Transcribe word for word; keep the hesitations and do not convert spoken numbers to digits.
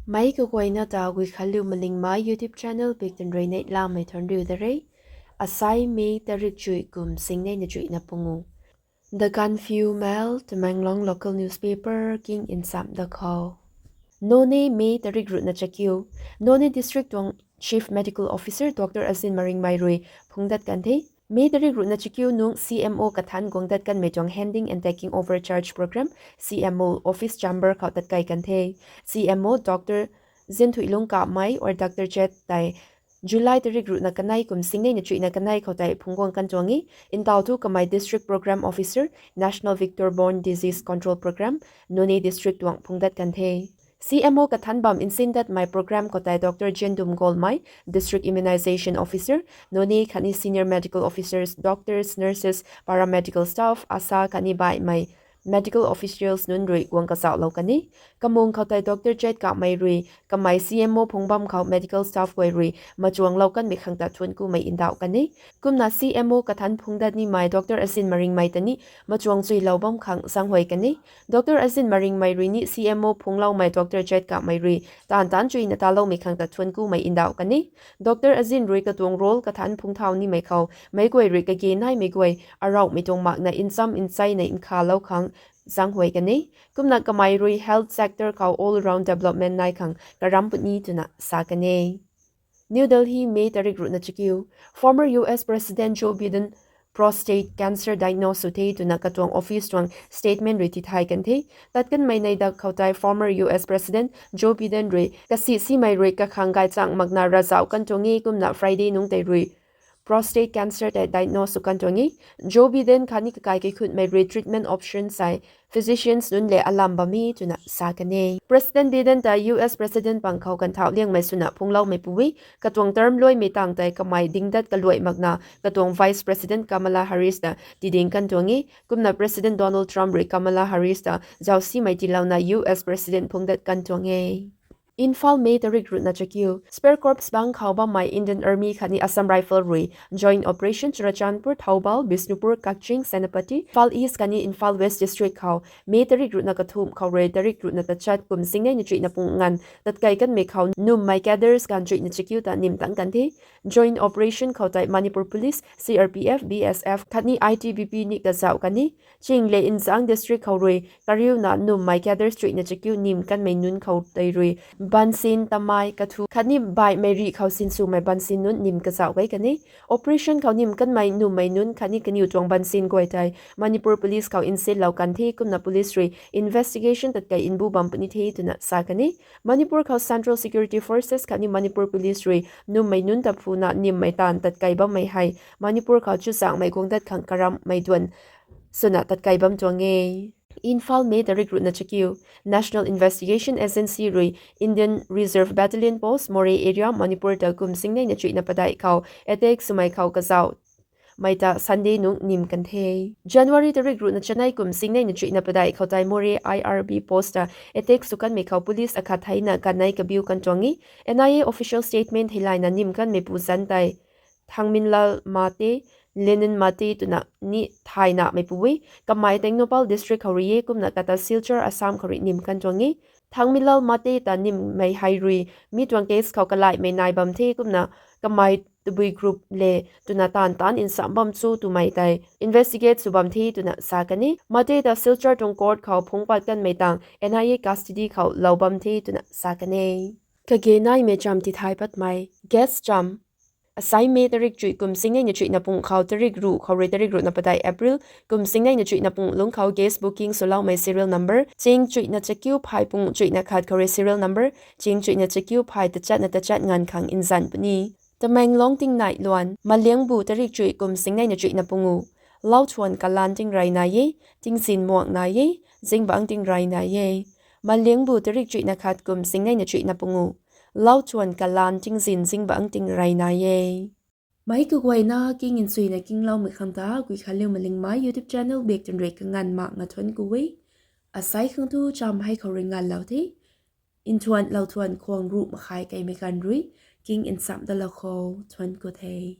Meic kaguayna ta Guikhanliu Malingmei YouTube channel biktan rui neihlamei thuanc riu da re. Asai May tarik chuih kum singneina chuihna pungu. The Gaanphiu Mail, Tamenglong local newspaper, king nsam da khou. Noney, May tarik ruhna chakiu. Noney District tuang Chief Medical Officer Doctor Azin Maringmei rui phungdat kan the. May tarik ruhna chakiu nung C M O kathanc guangdat kanmei tuang Handing and Taking Over Charge Program, C M O office chamber khou tatkei kan the. C M O Doctor Zinthuilung Kamei or Doctor Chet tei July tarik ruhna kanei kum singneina chuihna kanei khou tei phungc guang kan tuang e. Ntaw thu kamei District Program Officer, National Vector Borne Disease Control Program, Noney District tuang phungdat kan the. C M O kathanc bam nsindatmei program khou tei Doctor Jendum Golmei, District Immunization Officer, Noney khatni senior medical officers, doctors, nurses, paramedical staff, ASHA khatni baihmei medical officials nunc rui guang kazauhlou kan e. Kamung khou tei Doctor Chet Kamei rui kamei C M O phungc bam khou medical staff guay rui machuanglou kanmei khang ta thuanc kumei ndauh kan e. Kumna C M O kathanc phungdat nimei Doctor Azin Maringmei ta ni machuang chuilou bam khang zaenghuay kan e. Doctor Azin Maringmei rui ni C M O phungcloumei Doctor Chet Kamei rui taanv taanc chuina taloumei khang ta thuanc kumei ndauh kan e. Doctor Azin rui katuang role kathanc phungc thau nimei khou meic guay rui kage naimei guay arouhmei tuang makna ncham ncheina nkhavlou khang zaenghuay kan e. Kumna kamei rui health sector khou all round development nai khang karam puni twna sa kan e. New Delhi, May tarik ruhna chakiu. Former U S President Joe Biden prostate cancer diagnose sw the twna katuang office tuang statement rui tithay kan the. Tat kanmei neih dak khou tei former U S President Joe Biden rui kasi simei rui kakhang gaychang makna ravzauh kan tuang e kumna Friday nungc tei rui prostate cancer tei diagnose sw kan tuang e. Joe Biden khatni kakai kaikhunmei rui treatment option sei physicians nunc le alam bam e twna sa kan e. President Biden ta U S President pang khou kanthau liangmei swna phungcloumeipu e. Katuang term luaimei tang tei kamei dingdat kaluai makna katuang Vice President Kamala Harris ta tiding kan tuang e. Kumna President Donald Trump rui Kamala Harris ta zausimei tiilouna U S President phungdat kan tuang e. Imphal, May tarik ruhna chakiu. Spear Corps bang khou bammei Indian Army khatni Assam Rifle rui joint operation Churachandpur, Thoubal, Bishnupur, Kakching, Senapati, Imphal East khatni Imphal West District khou May tarik ruhna kathumh khou rui tarik ruhna tachat kum singneina chuihna pung nganv tatkei kanmei khou nummei cadres ganv chuihna chakiu ta nim tang kan the. Joint operation khou tei Manipur Police, C R P F, B S F khatni I T B P ni kazauh kan e. Ching le nzangc district khou rui kariuna nummei cadres chuihna chakiu nim kanmei nunc khou tei rui bansin tamei kathu khatni baihmei rih khou sinswmei bansin nunc nim kazauh gei kan e. Operation khou nim kanmei nummei nunc khatni kaniw tuang bansin guay tei Manipur Police khou nsinlou kan the kumna police rui investigation tatkei nbu bam puni the twna sa kan e. Manipur khou Central Security Forces khatni Manipur Police rui nummei nunc ta phuna nimmei taanv tatkei bammei hei Manipur khou chuzaenghmei guangdat khang karammei duan swna tatkei bam tuang e. Imphal, May tarik ruhna chakiu. National Investigation Agency rui Indian Reserve Battalion Post Moreh area Manipur ta kum singneina chuihna padeih khou attack swmei khou kazauh mei ta Sunday nungc nim kan the. January tarik ruhna chanei kum singneina chuihna padeih khou tei Moreh I R B post ta attack sw kanmei khou police akhat theina kanei kabiu kan tuang e. N I A official statement theilayna nim kanmeipu zanc tei Thangminlal Mate, Lenin Mate twna ni thaynameipu e. Kamei Tengnoupal District khou rui e kumna kata Silchar, Assam khou rui nim kan tuang e. Thangminlal Mate ta nimmei hei rui mi tuang case khou kalaihmei nai bam the kumna kamei tabui group le twna taanv taanc nsam bam cho twmei tei investigate sw bam the twna sa kan e. Mate ta Silchar tuang court khou phungc pat kanmei tang N I A custody khou lou bam the twna sa kan e. Kage naimei cham tithay patmei guest cham. Asai May tarik chuih kum singneina chuihna pung khou tarik ruh khou rui tarik ruhna padeih April kum singneina chuihna pung lungc khou guest booking swloumei serial number ching chuihna chakiu phay pung chuihna khat khou rui serial number ching chuihna chakiu phay tachatna tachat nganv khang nzan puni. Tamenglong tingnai luan. Maliangbu tarik chuih kum singneina chuihna pungu. Lauthuan kalan tingrey nai e, tingzin muang nai e, zingbangc tingrey nai e. Maliangbu tarik chuihna khat kum singneina chuihna pungu. Lauthuan kalan tingzin zingbangc tingrey nai e. Meic kaguayna king nchuina kingloumei khang ta Guikhanliu Malingmei YouTube channel biktan rui kanganv makna thuanc ku e. Asai khang tu cham hei khou rui nganvlou the. Nthuan lauthuan khwang ruh makhai keimei ganv rui king nsam dalou khou thuanc ku the.